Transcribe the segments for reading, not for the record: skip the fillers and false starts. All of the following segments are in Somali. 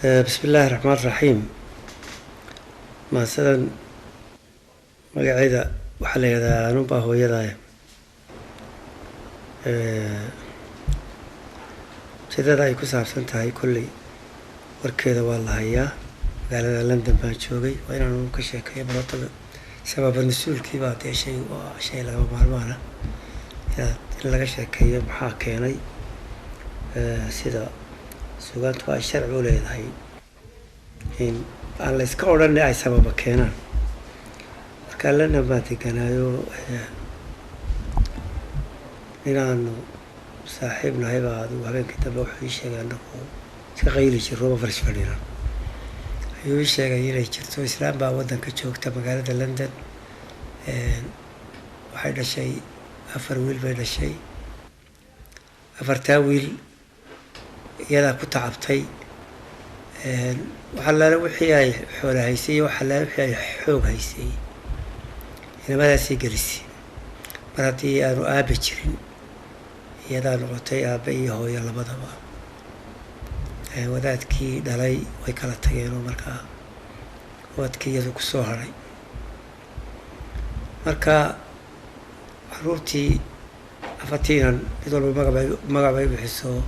Bismi illaahi raxmaan raxiim. Maasadan magaceeda waxaa la yidhahdaa Anunbaa Hooyadaaya. Ujeedada ay ku saabsan tahay kolley warkeeda waa la hayaa. Magaalada London baan joogay, waa inaan ka sheekeeyo barota sababa nasuulkii baa dee shay waa shay lagama maarmaana inaad in laga sheekeeyo. Maxaa keenay? Sida suugaantu ay sharci u leedahay in aan la iska odhanay ay sababa keenaan. Marka London baan deganaayo, inaanu saaxiib nahay baa adigu habeenkii dambe wuxuu ii sheegay, anagu iska qayli jirro farish fadhina, ayuu ii sheegay inay jirto islaam baa waddanka joogta magaalada London. Waxay dhashay 4 wiil bay dhashay. 4taa wiil iyadaa ku tacabtay. Waxalaale wixii ay xoola haysay iyo waxalaale wixii ay xoog haysay inamadaasay gelisay. Mar haddii aanu aabe jirin, iyadaa noqotay aabe iyo hooyo labadaba. Wadaadkii dhalay way kala tageenoo markaa wadaadkii iyadu kusoo haray. Marka caruurtii afartiinan mid walba magabay magac bay u bixiso,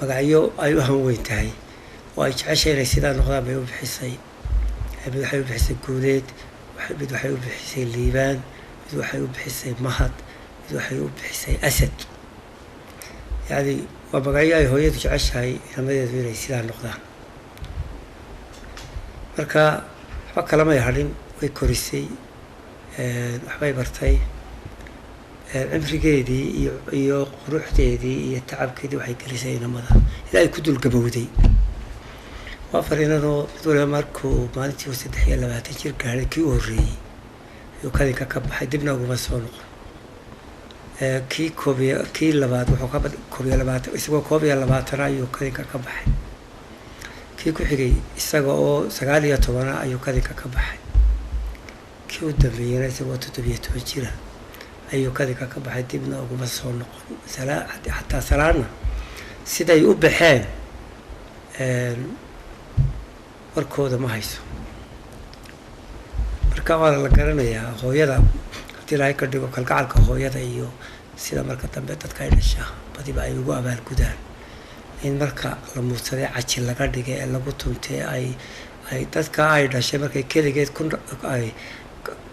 magacyo ay u hanweyn tahay oo ay jeceshay inay sidaa noqdaan bay u bixisay. Mid waxay u bixisay Guuleed, mid waxay u bixisay Liibaan, mid waxay u bixisay Mahad, mid waxay u bixisay Asad. Yacni waa magacyo ay hooyadu jeceshahay inamadeedu inay sidaa noqdaan. Marka waxba kalamay hadhin, way korisay, waxbay bartay. Cimrigeedii iyo quruxdeedii iyo tacabkeedii waxay gelisay inamada ilaa ay ku dul gabowday. Waa 4 inanoo mid waliba markuu maalintii uu 23 jir gaadhay, kii u horreeyey ayuu kadinka ka baxay, dibna uguma soo noqon. Kii koobiyo kii labaad wuxuu ka 21, isagoo 21 ayuu kadinka ka baxay. Kii ku xigay isaga oo 19 ayuu kadinka ka baxay. Kii u dambeeyeyna isagoo 17 jira ayuu kadinka ka baxay, dibna uguma soo noqon. Xataa salaadna siday u baxeen warkooda ma hayso. Marka waana la garanayaa hooyada haddii Ilaahay ka dhigo kalgacalka hooyada iyo sida marka dambe dadka ay dhashaa badiba ay ugu abaalgudaan in marka la muudsaday caji laga dhigay ee lagu tuntay ay dadka ay dhashay markay keligeed ku ay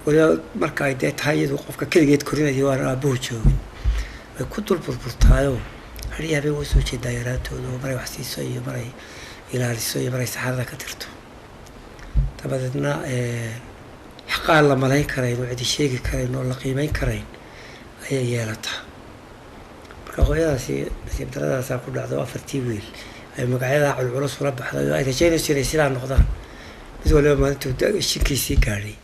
waliba marka ay dee tahay iyadu qofka keligeed korinayo aan aabuhu joogin, way ku dul burburtaayoo hadhiyo habeen way soo jeedaa yaraantooda oo maray wax siiso iyo maray ilaaliso iyo maray saxarada ka tirto. Dabadeedna xaqaan la malayn karayn oo cidi sheegi karayn oo la qiimeyn karayn ayay yeelataa. Marka hooyadaasi nasiib daradaasaa ku dhacdo. 4tii wiil ay magacyadaa culculus ula baxday oo ay rajaynayso inay sidaa noqdaan, mid waliba maalintuu shinkiisii gaadhay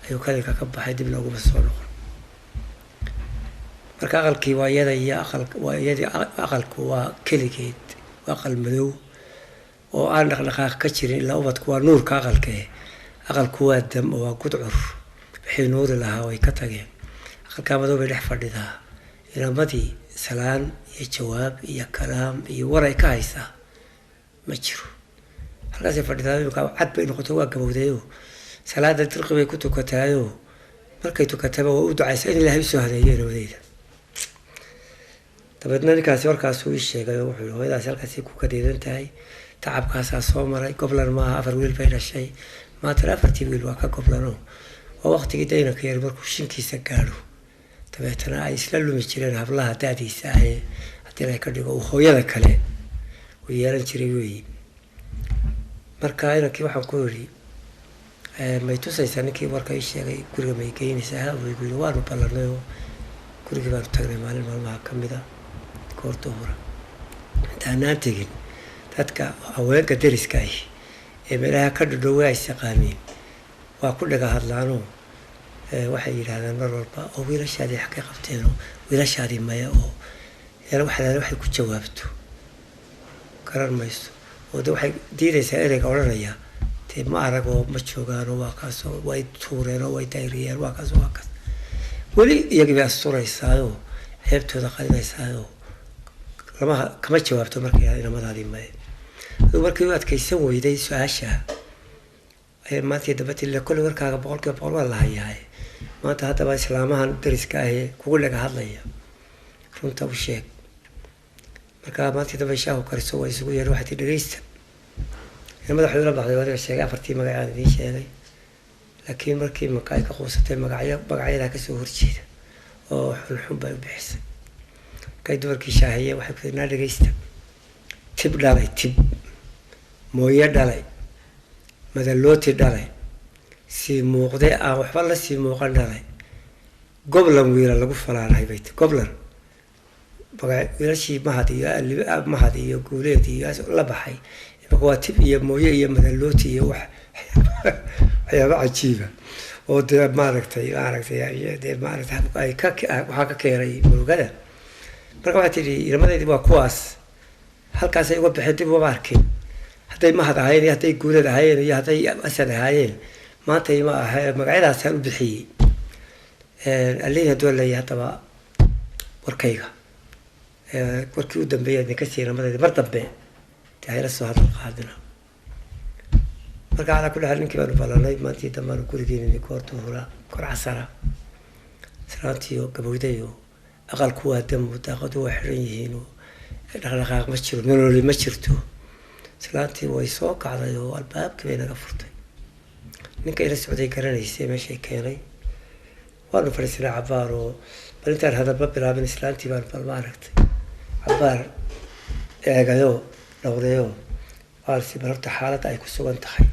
ayuu kadinka ka baxay, dibna uguma soo noqon. Marka aqalkii waa iyada iyo aqal waa iyadii, aqalku waa keligeed, waa aqal madow oo aan dhaqdhaqaaq ka jirin. Ilaa ubadku waa nuurka aqalka, aqalku waa dam oo waa gudcur, wixii nuuri lahaa way ka tageen. Aqalkaa madow bay dhex fadhidaa. Inamadii salaan iyo jawaab iyo kalaam iyo war ay ka haysaa ma jiro. Halkaasay fadhidaa. Imika cad bay noqoto, waa gabowdayo, salaada dirqi bay ku tukataayo. Markay tukataba waa u ducaysaa in Ilaahay usoo hadeeyo inamadeyda. Dabeedna ninkaasi warkaasuu ii sheegay oo wuxuu yihi hooyadaasi halkaasay ku kadeedan tahay, tacabkaasaa soo maray. Goblan maaha, 4 wiil bay dhashay, maantana 4tii wiil waa ka goblano. Waa waqtigii daynanka yar markuu shinkiisa gaadho, dabeetana ay isla lumi jireen hablaha da-diisa ahee haddii la ka dhigo uu hooyada kale uu yeelan jiray weeyi. Marka inankii waxaan ku yidhi, may tusaysaa ninkii warka ii sheegay guriga, may geynaysaa? Ha, buu igu yidhi. Waanu ballanay oo gurigii baanu tagnay maalin maalmaha ka mid a goor duhura. Intaanaan tegin, dadka haweenka deriska ahi ee meelaha ka dhadhowey ay saqaamiin waa ku dhaga hadlaanoo waxay yidhaahdaan mar walba oo wiilashaadii xagay qabteenoo wiilashaadii maya, oo yana waxalaale waxay ku jawaabto garan mayso oo de waxay diidaysaa ereyga odhanaya dee ma arag oo ma joogaanoo waa kaasoo way tuureenoo way dayriyeen, waa kaas waa kaas. Weli iyagii bay asturaysaayoo ceebtooda qarinaysaayoo lama kama jawaabto markay inamadaadii maya. Aduu markii u adkaysan weyday su-aasha ayay maantii dambe tiri, kolley warkaaga 100% waa la hayaay, maanta haddaba islaamahan dariska ahee kugu dhaga hadlaya runta u sheeg. Marka maantii dambe shaahu kariso waa isugu yeer, waxay tii, dhegeysta, madaxuu ila baxday, adiga sheegay afartii magacaan idiin sheegay, laakiin markii maka ay ka quusatay magacyo magacyadaa kasoo horjeeda oo xunxun bay u bixisay. Markay dumarkii shaahiyeen waxay ku tiri, naa dhegeysta, tib dhalay, tib mooye dhalay, madalooti dhalay, sii muuqde aan waxba la sii muuqan dhalay, goblan wiila lagu falaanahay bay ti. Goblan maga wiilashii Mahad iyo Mahad iyo Guuleed iyo la baxay imaka waa tib iyo mooye iyo madalooti iyo wax waxyaaba cajiiba oo dee maaragtay dee maaragtay ay ka waxaa ka keenay murugada. Marka waxay tidhi, ilmadeydii waa kuwaas, halkaasay uga baxeen, dib uma arkin, hadday Mahad ahaayeen iyo hadday Guuleed ahaayeen iyo hadday Asad ahaayeen maanta ima aha, magacyadaasaan u bixiyey. Alihi hadduu leeyahay haddaba warkayga warkii u dambeeyay idinka siiyay namadayda, mar dambe dee hayla soo hadal qaadina. Marka calaa kulli xaal ninkii baanu ballanay, maantii dambaanu gurigeena goor duhura, goor casara, islaantii oo gabowday oo aqalku waa damu, daaqadu waa xiran yihiin oo dhaqdhaqaaq ma jiro, nololi ma jirto. Islaantii way soo kacday oo albaabkii bay naga furtay. Ninka ila socday garanaysay meeshay keenay. Waanu fadhiisanay cabaar oo bal intaan hadalba bilaabin islaantii baan bal maaragtay cabaar eegayoo dhowrayoo waan si bal horta xaaladda ay ku sugan tahay,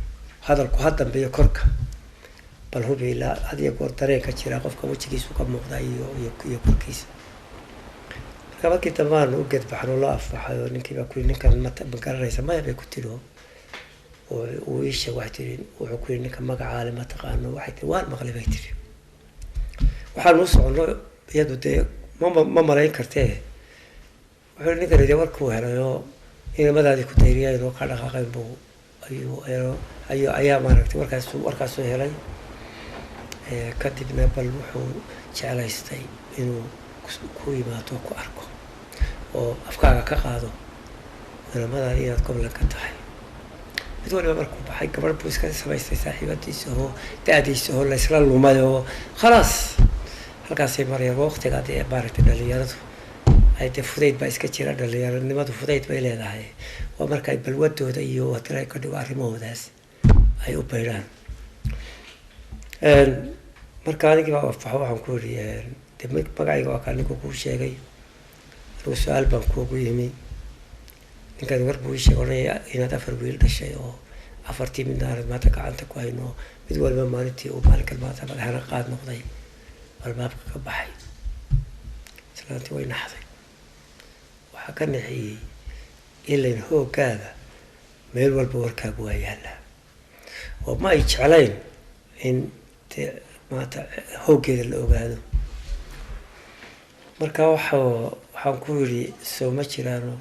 hadalku ha dambeeyo, korka bal hubi, ilaa had iyo goor dareenka jira qofka wejigiisu ka muuqda iyo korkiisa. Marka markii dambe aanu u geedbaxno loo afbaxay oo ninkii baa kuyii, ninkan ma garanaysa? Maya bay ku tiri. Oo uu ii sheeg, waxay tiri, wuxuu ku yidhi, ninka magacaale ma taqaano? Waxay tiri, waan maqlay bay tiri. Waxaanu u soconno iyadu dee ma malayn kartee. Wuxuu ninkan dee warkuu helay oo inamadaadii ku dayriyeen oo ka dhaqaaqeen buu ayuu ayuu ayaa maaragtay warkaasuu helay. Kadibna bal wuxuu jeclaystay inuu ku yimaado, ku arko oo afkaaga ka qaado inamadaadi inaad goblan ka tahay. Mid waliba markuu baxay gabadh buu iska samaystay saaxiibadiisa oo da-diisa oo laysla lumay oo khalaas halkaasay marayaan. Waa waqtigaa dee maaragtay dhalinyaradu ay dee fudayd baa iska jira, dhalinyaranimadu fudayd bay leedahay. Waa marka ay balwadooda iyo haddii laga dhigo arrimahoodaas ay u baydhaan. Marka anigii baa afbaxo, waxaan ku yidhi, de magacayga waa kaa ninku kuu sheegay, anigu su-aal baan kuugu yimi. Ninkan war buu ii sheegay odhanaya inaad afar wiil dhashay oo afartii midna aanad maanta gacanta ku hayno, mid waliba maalintii uu maalinkan maanta madaxana qaad noqday albaabka ka baxay. Islaantii way naxday. Waxaa ka naxiyey ilayn hooggaaga meel walba warkaagu waa yaallaa, oo ma ay jeclayn in dee maanta hooggeeda la ogaado. Marka waxaan ku yidhi, soo ma jiraano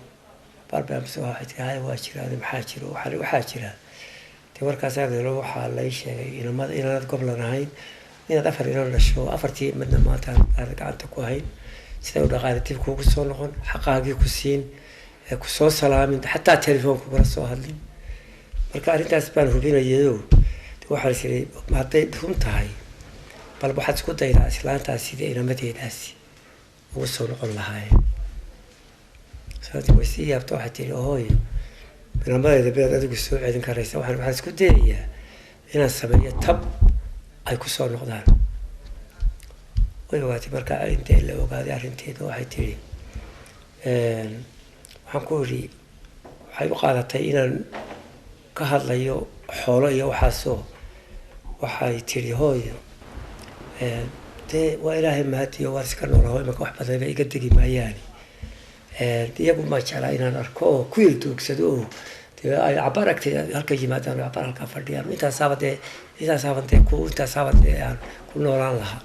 barbaamse? Waxay tiri, haya waa jiraan, maxaa jiro? Waxaa jira dee warkaasaan helo, waxaa lay sheegay inamada inaanad goblan ahayn, inaad afar inan dhasho, afartii midna maanta aanad gacanta ku hayn, siday u dhaqaale dib kuugu soo noqon, xaqaagii ku siin, kusoo salaamin, xataa telefoon kugula soo hadlin. Marka arrintaas baan hubinayayo de waxaan is iri, hadday run tahay bal waxaad isku daydaa islaantaas sidii inamadeedaasi ugu soo noqon lahaayeen. Islaantii way sii yaabta, waxay tiri, hooyo inamadeeda miyaad adigu soo celin karaysa? Waxaan isku dayayaa inaan sameeyo tab ay kusoo noqdaan. Way ogaatay marka intee la ogaaday arrinteeda. Waxay tiri, waxaan ku idhi, waxay u qaadatay inaan ka hadlayo xoolo iyo waxaasoo. Waxay tiri, hooyo dee waa ilaahay mahadiyo, waan iska noolaho, imanka wax badan ba iga degi maayaani, iyagu maa jeclaa inaan arko oo ku yardoogsado oo dee ay cabaar agtay halka yimaadaan oo cabaar halkaa fadhiyaan, intaasaaba dee intaasaaba dee ku intaasaaba dee aan ku noolaan lahaa.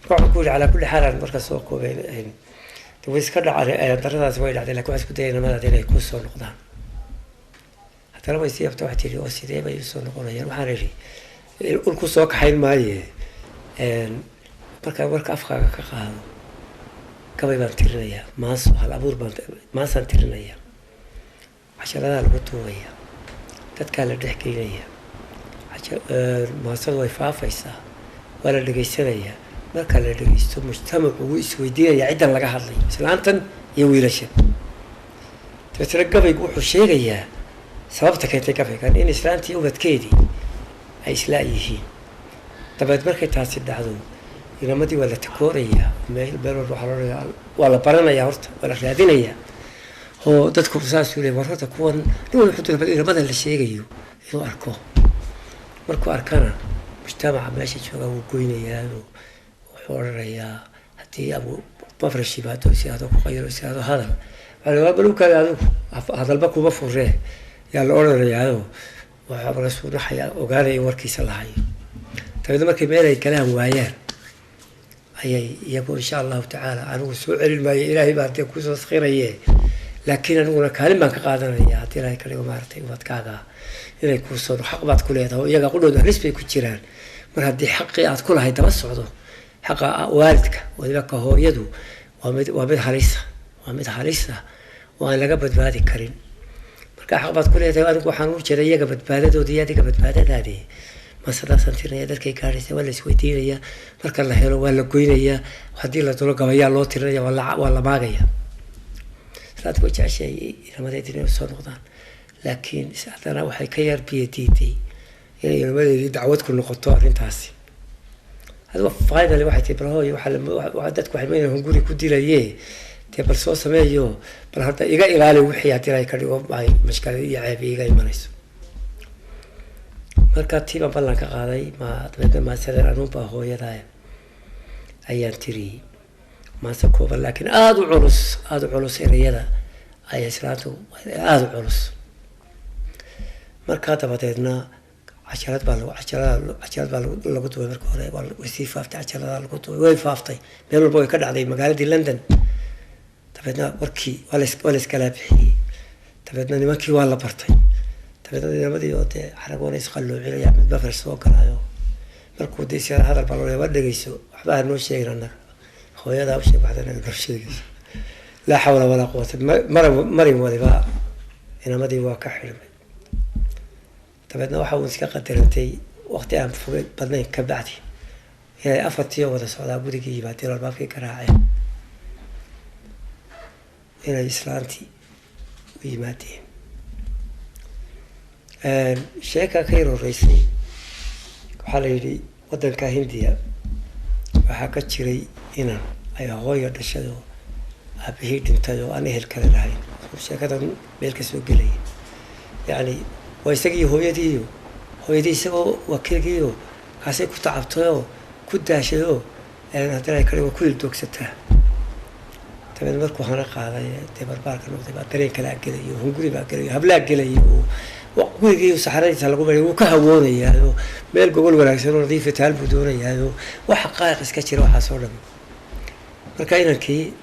Marka waxaan ku yidhi, calaa kulli xaal aan marka soo koobay, dee way iska dhacday daradaasi, way dhacday, lakin waxaan isku dayay inamadaada inay ku soo noqdaan. Haddana way sii yabta, waxay tiri, oo sidee bay usoo noqonayaan? Waxaan idhi, ul ku soo kaxayn maaye, marka warka afkaaga ka qaado gabay baan tirinayaa, maanso hal abuur baan maansaan tirinayaa. Casharadaa lagu duubaya, dadkaa la dhex geynaya, maasadu way faafaysaa, waa la dhegaysanayaa. Marka la dhegeysto, mujtamacu wuu isweydiinaya ciddan laga hadlayo, islaantan iyo wiilasha. Dabeetna gabaygu wuxuu sheegayaa sababta keentay gabaygan, in islaantii ubadkeedii ay islaa yihiin. Dabeed markay taasi dhacdo, inamadii waa la takoorayaa, meel meel walba waxaa loo waa la baranayaa, horta waa la raadinayaa oo dadku saasuu leey, war horta kuwan nin walba wuxuu doonaya inamada la sheegayo inuu arko. Markuu arkana, mujtamaca meesha joogaa wuu goynayaa oo wuxuu odhanayaa haddii abu mafrash yimaado, si adoo ku qayiro, si adoo hadal waxaa balukaada, adigu hadalba kuma furee yaa la odhanayaayo. Waxaa markaasuu naxaya, ogaanaya in warkiisa la hayo. Dabeedna markay meel ay galaan waayaan, ayay iyagu insha Allahu tacaala, anigu soo celin maayo, Ilaahay baa dee kusoo sakhiraye, laakiin aniguna kaalin baan ka qaadanaya haddii Ilaahay ka dhigo, maaragtay, ubadkaaga inay kuusoo xaq baad ku leedahay oo iyaga qudhooda halis bay ku jiraan. Mar haddii xaqii aad ku lahayd daba socdo, xaqa waalidka, waliba ka hooyadu, waa mid halisa, waa mid halisa oo aan laga badbaadi karin. Marka xaq baad ku leedahay. Anigu waxaan u jeeda iyaga badbaadadooda iyo adiga badbaadadaadi. Masadaasaan tirinaya, dadkay gaadhaysa, waa la isweydiinaya. Marka la helo, waa la goynayaa, haddii la dolo gabayaa loo tirinaya, waa la maagaya. Islaanta way jeceshahay inamadeed inay soo noqdaan, laakiin haddana waxay ka yar biyo diiday inay inamadeedii dacwad ku noqoto arrintaasi. Adigo finally waxay tii, bal hooyo, waxaa dadku waxay maynaa hunguri ku dilaye, dee bal soo sameeyo, bal hadda iga ilaali wixii haddii ay ka dhigo ay mashkalad iyo ceeb iiga imanayso. Marka tii baan ballan ka qaaday. Ma dabeedna maasadan anuunbaa hooyadaa ayaan tiriyey, maase kooban laakiin aada u culus, aada u culus, ereyada ayaa islaantu aada u culus. Markaa dabadeedna casharad baa lagu casharada casharad baa lagu duubay. Marka hore waa way sii faaftay, casharadaa lagu duubay, way faaftay, meel walba way ka dhacday magaaladii London. Dabeedna warkii waa la iskalaa bixiyey. Dabeedna nimankii waa la bartay. Dabeedna nimadii oo dee xaragoona isqalloocinaya, mid mafrash soo galaayo, markuu dee si hadal baa loo waa dhegeyso, waxba ha noo sheegin annaga, hooyadaa u sheeg, waxda anaga noo sheegayso. Laa xawla walaa quwata. Marin waliba inamadii waa ka xidhmay. Dabeedna waxa uu iska qadarantay waqti aan fogay badnayn ka bacdi inay afartii oo wada socdaa gurigii yimaadeen oo albaabkii garaaceen, inay islaantii u yimaadeen. Sheeka ka yar horeysay, waxaa la yidhi waddanka Hindiya waxaa ka jiray inan ay hooyo dhashay oo aabihii dhintay oo aan ehel kale lahayn. Sheekadan meel ka soo gelaya, yacni waa isagii hooyadiiyo hooyadii isagoo waa keligiiyo kaasay ku tacabtayoo ku daashayoo haddana ay kale waa ku ildoogsataa. Dabeed markuu hana qaaday, dee barbaarka noqday, baa dareen kalaa gelayo, hunguri baa gelayo, hablaa gelayo, oo gurigii saxaradiisa lagu maray wuu ka hawoonayaa, meel gogol wanaagsan oo nadiifa taal buu doonayaa, waxa qaaiq iska jira waxaas oo dhan. Marka inankii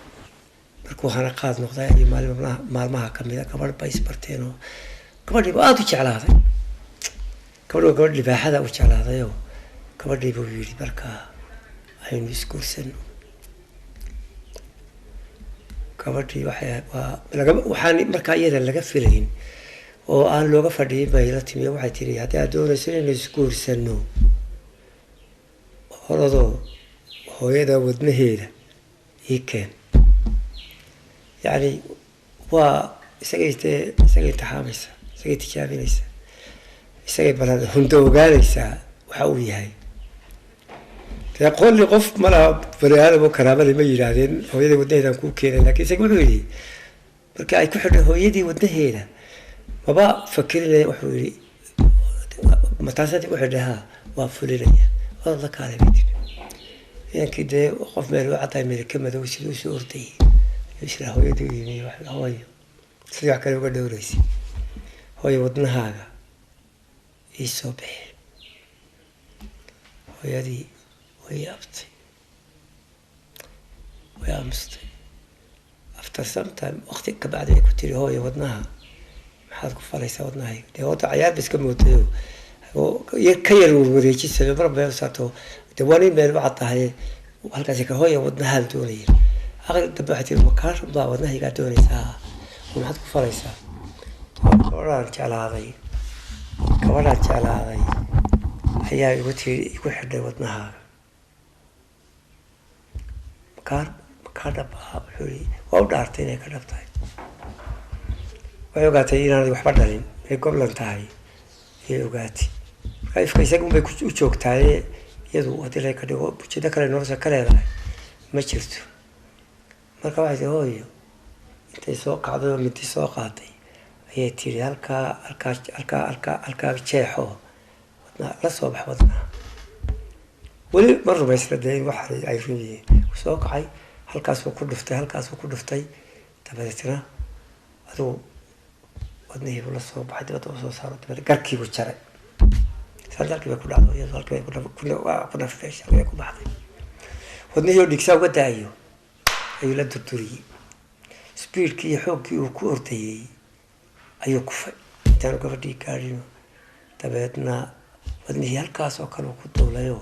markuu hana qaad noqday iyo maalin maalmaha kamida gabadh bay isbarteen oo gabadhii buu aada u jeclaaday. Gabadhi waa gabadh libaaxada u jeclaadayoo gabadhii buu yidhi, markaa aynu isguursano. Gabadhii waxay waa laga waxaan markaa iyada laga filayn oo aan looga fadhiyin bay la timi. Waxay tiri, haddii aad doonayso inaynu isguursano, horadoo hooyada wadnaheeda ii keen. Yacni waa isagay dee isagay imtixaamaysa, isagay tijaabinaysa, isagay balan hundo ogaanaysaa waxa uu yahay. Dee qolli qof malaha bani aadam oo karaamada ma yidhaahdeen hooyadii wadnaheedaan kuu keenay, lakin isaga wuxuu yidhi marka ay ku xidhay hooyadii wadnaheeda maba fakirinaya. Wuxuu yidhi, mataasaad igu xidhay? Ha, waa fulinaya, orod la kaalay, bay tiri. Inankii dee qof meel u caddaay, meel ka madow, siduu usoo ordayay isla hooyadii u yimi. Hooyo, sidii wax kale uga dhowreysay, hooyo wadnahaaga ii soo bixi. Hooyadii way yaabtay, way aamustay. After some time, waqti kabacdi, ay ku tiri, hooyo wadnaha maxaad ku falaysaa wadnahayga? Dee horta cayaar ba iska moodayo oo ka yar warwareejisayo mar meel saarto, dee waa nin meel u caddahay halkaasi ka. Hooya, wadnahaan doonaya. Aqri dambe waxay tiri, makaa baa wadnahaygaa doonaysaa oo maxaad ku falaysaa? Gabadhaan jeclaaday, gabadhaan jeclaaday ayaa igu tiri igu xidhay wadnahaaga. Makaa makaa dhab ahaa? Wuxuu yii waa u dhaartay inay ka dhab tahay. Waxay ogaatay inaanay waxba dhalin, inay goblan tahay ayay ogaatay. Marka ifka isaga unbay u joogtaaye, iyadu haddii la ka dhigo ujeedo kale nolosha ka leedahay ma jirto. Marka waxay tii hooyo intay soo kacday oo mindi soo qaatay ayay tiri halkaa halkaa halkaa halkaa halkaa jeexo, wadnaa la soo bax wadnaha. Weli ma rumaysna dee in waxa ay run yihiin. Soo kacay, halkaasuu ku dhuftay, halkaasuu ku dhuftay, dabadeetna adigu wadnihiibuu la soo baxay, dibadda usoo saaro, dabeed garkiibuu jaray. Islaan halkii bay ku dhacdo, iyadu halkii bay ku nafeeshay, halkii bay ku baxday. Wadnihii oo dhigsaa uga daayo ayuu la durduriyey. Speedkii iyo xooggii uu ku ordayey ayuu kufay intaanu gabadhii gaadhin. Dabeedna wadnihii halkaas oo kale uu ku duulayoo,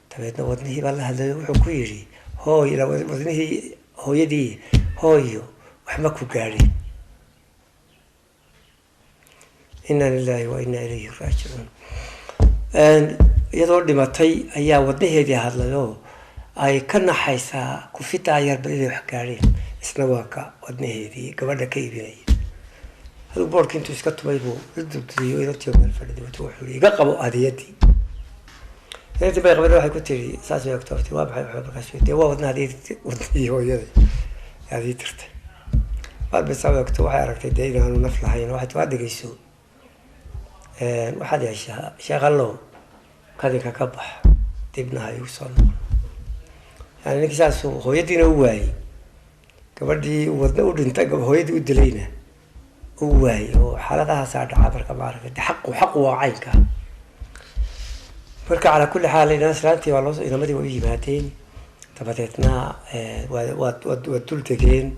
dabeedna wadnihii baa la hadlayo, wuxuu ku yidhi hooy, ila wadnihii hooyadii, hooyo waxma ku gaadhin. Inna lillahi wa inna ilayhi raajicuun. Iyadoo dhimatay ayaa wadnaheedii hadlayoo ay ka naxaysaa kufidaa yarba inay wax gaadheen. Isna waa ka wadnaheedii gabadha ka iibinaya. Adigu boorkii intuu iska tumay buu la durduriyo inantii meel fadhiday. Wuxuu yii iga qabo hadiyadii. Inantii bay qabeen, waxay ku tiri saas bay ogtoobtay, waa maxay? Waxba markaas dee waa wadnaha wadnihii hooyada aad ii dirtay. Mar bay saa ogto, waxay aragtay dee inaanu naf lahayn. Waxay tii waa dhegeyso, waxaad yeeshaa sheekhallow, kadinka ka bax, dibna ha igu soo noqon. Yani ninkii saasuu hooyadiina u waayey, gabadhii wadna u dhintay hooyadii u dilayna u waayey, oo xaaladahaasaa dhaca. Marka maaragtay de xaqu xaqu waa caynka. Marka calaa kulli xaal islaantii waa loo, inamadii waa u yimaadeen, dabadeedna waa waa waa dul degeen.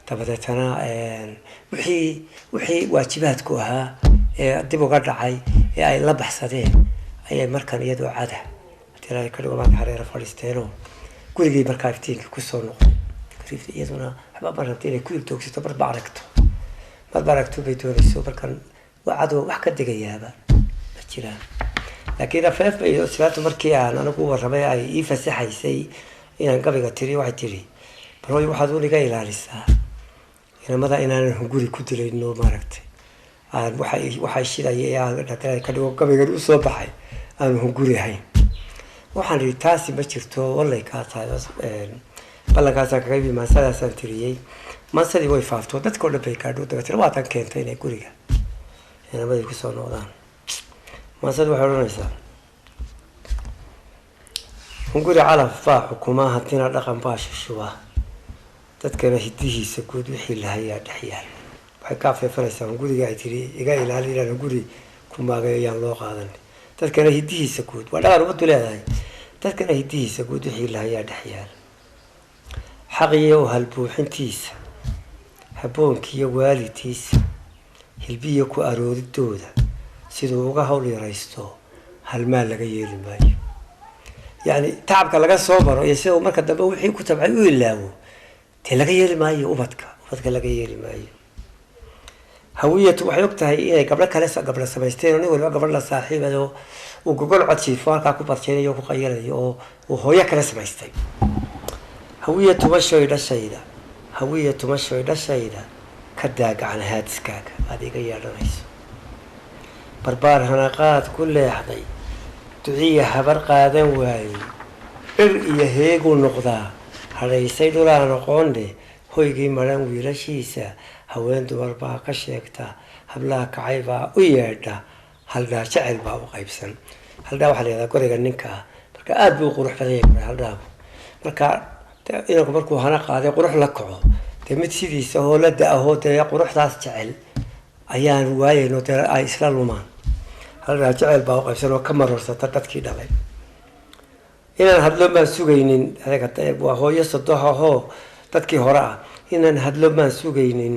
Dabadeetana wixii waajibaadku ahaa ee dib uga dhacay ee ay la baxsadeen ayay markan iyadoo cada hadii ilaahay ka dhigo maanta hareero fadhiisteenoo gurigii markaa iftiinkii kusoo noqday. Iyaduna waxba ma rabta inay ku iltoogsato, marba aragto, marba aragto bay doonayso. Markan waa cadow, wax ka degayaaba ma jiraan. Laakiin afeef bay islaantu markii aan anigu warramay ay ii fasaxaysay inaan gabayga tiri, waxay tiri bal hooy waxaad un iga ilaalisaa inamada inaanan hunguri ku dilayno, maaragtay aan waxa waxay shidaya ee aan ka dhigo gabaygan usoo baxay aanu hunguri ahayn. Waxaan idhi taasi ma jirto, wallay kaa tahay ballankaasaan kaga yimi. Maansadaasaan tiriyey, maansadii way faafto, dadka o dhan bay gaadho, dabeetna waa tan keentay inay guriga inamadii kusoo noqdaan. Maansadu waxay odhanaysaa: hunguri calaf baa xukumaa, hantina dhaqan baa shushuba, dadkana hidihiisa guud wixii lahayaa dhex yaal. Waxay ka afeefanaysaa hunguriga ay tiri iga ilaali inaan hunguri ku maagayo yaan loo qaadan. Dadkana hidihiisa guud waa dhaqan umadu leedahay, dadkana hidihiisa guud wixii lahayaa dhex yaal. Xaqiyo halbuuxintiisa, habboonkiiyo waalidkiisa, hilbiyo ku arooridooda siduu uga hawl yaraysto halmaal laga yeeli maayo. Yacni tacabka laga soo maro iyo sida uu marka dambe wixii ku tabcay u ilaawo dee laga yeeli maayo, ubadka ubadka laga yeeli maayo. Hawiyatu waxay og tahay inay gabdho kale gabdho samaysteen oo nin waliba gabadh la saaxiibayo, uu gogol codsiifo halkaa ku badshaynayo o ku qayalayo oo uu hooyo kale samaystay. Hawiya tumashoy dhashayda, hawiya tumashoy dhashayda, ka daa gacan haadiskaaga aad iga yeedhanayso. Barbaar hanaqaad ku leexday, duciya habar qaadan waayey, dhir iyo heeguu noqdaa hadhaysay dhulaan aqoonne. Hoygii maran wiilashiisa haween dumar baa ka sheegta, hablaha kacay baa u yeedha, haldhaa jecel baa u qaybsan. Haldhaa waxaa la yihahdaa goriga ninka ah. Marka aada buu u qurux badan yahay haldhaagu. Marka inanku markuu hana qaaday qurux la kaco, dee mid sidiisa oo la da-ahoo dee quruxdaas jecel ayaan waayeyno, dee ay isla lumaan. Haldhaa jecel baa u qaybsan oo ka maroorsata dadkii dhalay. Inaan hadlo maan sugaynin, waa hooyo sodohahoo dadkii hore ah. Inaan hadlo maan sugaynin,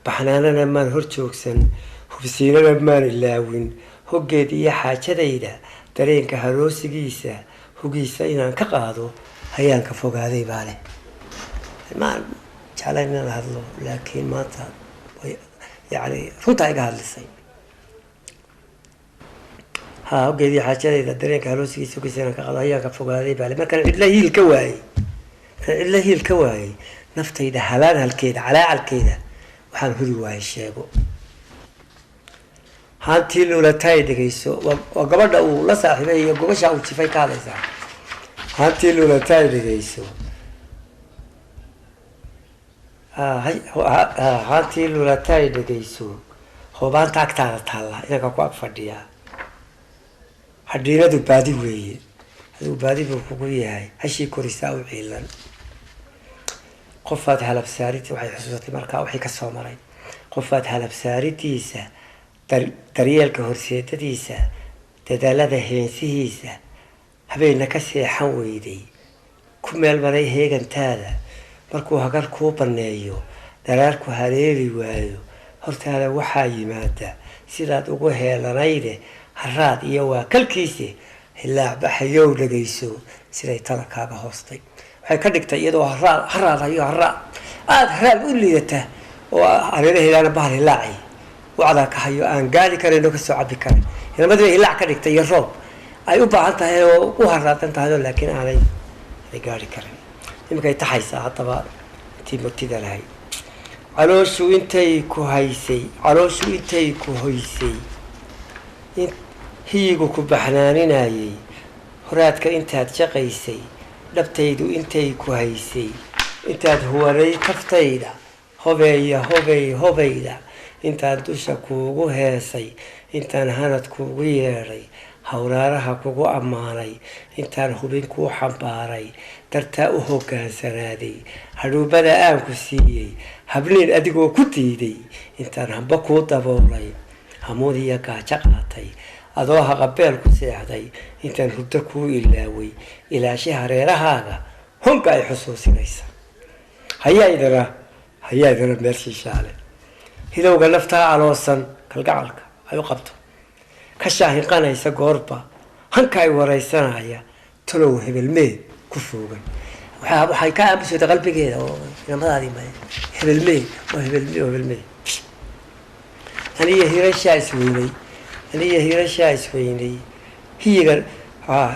baxnaanana maan hor joogsan, hubsiinana maan ilaawin. Hoggeed iyo xaajadayda dareenka haroosigiisa, hugiisa inaan ka qaado hayaanka fogaaday baa leh. Maan jeclayn inaan hadlo, laakiin maanta yani runtaa iga hadlisay. Ha, hoggeedii xaajadayda dareenka haloosigiisa hoggiisa inaan ka qado ayaan ka fogaaday baale. Markaan cidla hiil ka waayey, markaan cidla hiil ka waayey, naftayda halaan halkeeda calaacalkeeda waxaan huri waayey sheego. Haantii luulataay dhegeyso, waa gabadha uu la saaxiibay iyo gogashaa uu jifay ka hadlaysaa. Haantii luulataay dhegeyso, haantii luulataay dhegeyso, hoobaanta agtaada taalla inanka ku ag fadhiyaa hadhiinadu baadi weeye, adigu baadi buu kugu yahay, hashii korisaa u ciilan. Qofaad halabsaarid, waxay xusuusatay markaa wixii kasoo maray. Qofaad halabsaaridiisa, daryeelka horseedadiisa, dadaalada heensihiisa, habeenna ka seexan weyday, ku meel maray heegantaada, markuu hagar kuu banneeyo, dharaarku haleeli waayo, hortaada waxaa yimaada sidaad ugu heelanayde haraad iyo waa kalkiise. Hilaac baxayow dhegayso siday tala kaaga hoostay. Waxay ka dhigtay iyadoo haraad haraad hayo, haraad aada haraad u liidata oo hareeraheedaana bahal hilaaci wacdaa ka hayo aan gaari karayn oo kasoo cabi karin. Inamadii bay hilaac ka dhigtay iyo roob ay u baahan tahay oo u haraadan tahay oo laakiin aanay gaari karin. Iminkay taxaysaa haddaba intii murtida lahayd. Calooshu intay ku haysay, calooshu intay ku hoysay, hiyigu ku baxnaaninayay, horaadka intaad shaqaysay, dhabtaydu intay ku haysay, intaad huwanay kaftayda, hobeeya hobey hobayda, intaan dusha kuugu heesay, intaan hanad kuugu yeedhay, hawraaraha kugu ammaanay, intaan hubin kuu xambaaray, dartaa u hoggaansanaaday, hadhuubada aan ku siiyey, habniin adigoo ku diiday, intaan hamba kuu daboolay, hamuud iyo gaajo qaatay, adoo haqabeel ku seexday, intaan hurdo kuu ilaaway, ilaashay hareerahaaga, honka ay xusuusinaysa. Hayaa idana, hayaa idana meel shiishaale. Hilowga naftaa aloosan, kalgacalka ay u qabto ka shaahinqanaysa, goorba hanka ay waraysanaya, talow hebelmee ku foogan. Waxay ka aamusooda qalbigeeda oo inamadaadii male, hebelmee oo hebelmee oo hebelmee. Aniyo hirashaa isweynay, aniyo hirashaa isweynay, hiyiga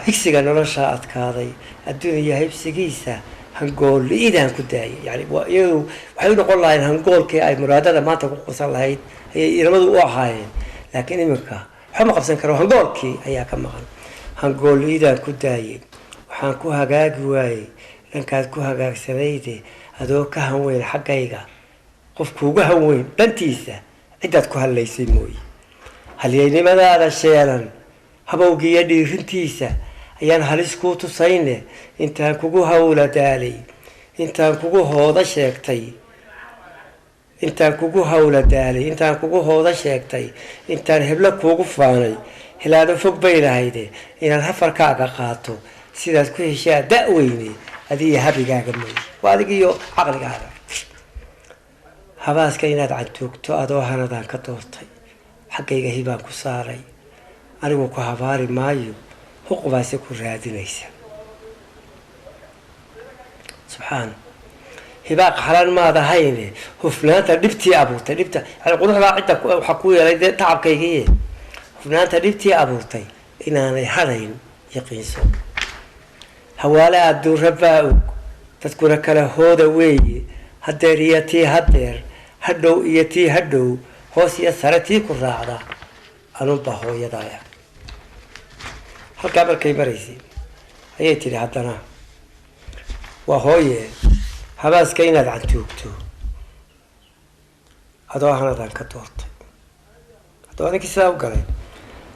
higsiga noloshaa adkaaday, adduuniya haybsigiisa hangool-li'idaan ku daayay. Yani iyadu waxay u noqon lahayn hangoolkii ay muraadada maanta ku qusan lahayd ayay inamadu u ahaayeen, laakiin iminka waxba ma qabsan karo, hangoolkii ayaa ka maqan. Hangool-li'idaan ku daayay, waxaan ku hagaagi waayey dhankaad ku hagaagsanayde, adoo ka hanweyn xaggayga, qof kuuga hanweyn dhantiisa ciddaad ku hadlaysay mooye. Halyeynimadaada sheelan, habowgiiyo dhiirintiisa ayaan halis kuu tusayne, intaan kugu hawla daalay, intaan kugu hooda sheegtay, intaan kugu hawla daalay, intaan kugu hooda sheegtay, intaan heblo kuugu faanay, hilaado fog bay lahayde inaad hafarkaaga qaato, sidaad ku heshaa da-weyne, adiyo habigaaga mooye, waa adig iyo caqligaaga. Habaaska inaad cantuugto adoo hanadaan ka doortay, xaggayga hibaan ku saaray, anigu ku habaari maayo, huqbaase ku raadinaysa. Subxaana hibaaq xalaan maad ahayne, hufnaanta dhibtii abuurtay, dhibta yani quruxdaa cidda waxaa ku yeelay dee tacabkaygiiye, hufnaanta dhibtii abuurtay inaanay hadhayn yaqiinso. Hawaale aada duurabaa og, dadkuna kala hooda weeye, haddeer iyo tii haddeer, hadhow iyo tii hadhow, hoos iyo sare tii ku raacda, anunbaa hooyadaya. Halkaa markay maraysay ayay tidhi haddana waa hooye, habaaska inaad cantuugto adoo hanadaan ka doortay. Haddaba ninkii sidaa u galay,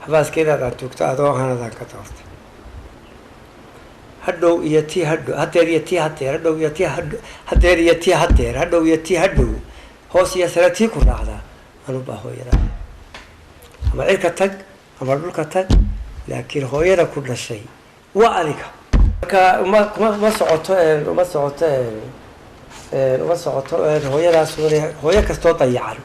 habaaska inaad cantuugto adoo hanadaan ka doortay, hadhow iyo tii hadhow, haddeer iyo tii haddeer, hadhow iyo tii hadhow, haddeer iyo tii haddeer, hadhow iyo tii hadhow, hoos iyo sare tii ku raacda, anubaa hooyada. Ama cirka tag ama dhulka tag, laakiin hooyada ku dhashay waa aniga. Marka uma socoto, uma socoto, uma socoto hooyadaas. Hooyo kastoo dayacan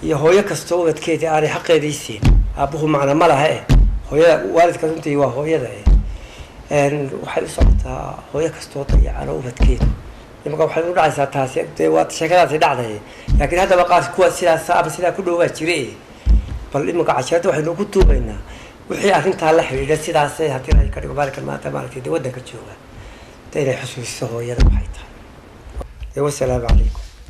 iyo hooyo kastoo ubadkeedii aanay xaqeedii siin, aabbuhu macna ma laha hooyada waalidka runtii waa hooyada. Waxay u socotaa hooyo kastoo dayacan oo ubadkeedu imaka waxay u dhacaysaa taasi, dee waa sheekadaasi dhacday, laakiin haddaba qaar kuwa sidaas ama sidaa ku dhowaa jire. Bal iminka casharada waxaynu ku duubaynaa Wixii arrintaa la xidhiidha sidaasay haddii ay ka dhigo maalinkan maanta maaragtay dee waddanka jooga, dee inay xusuusiso hooyada waxay tahay. Dee wasalaamu calaykum.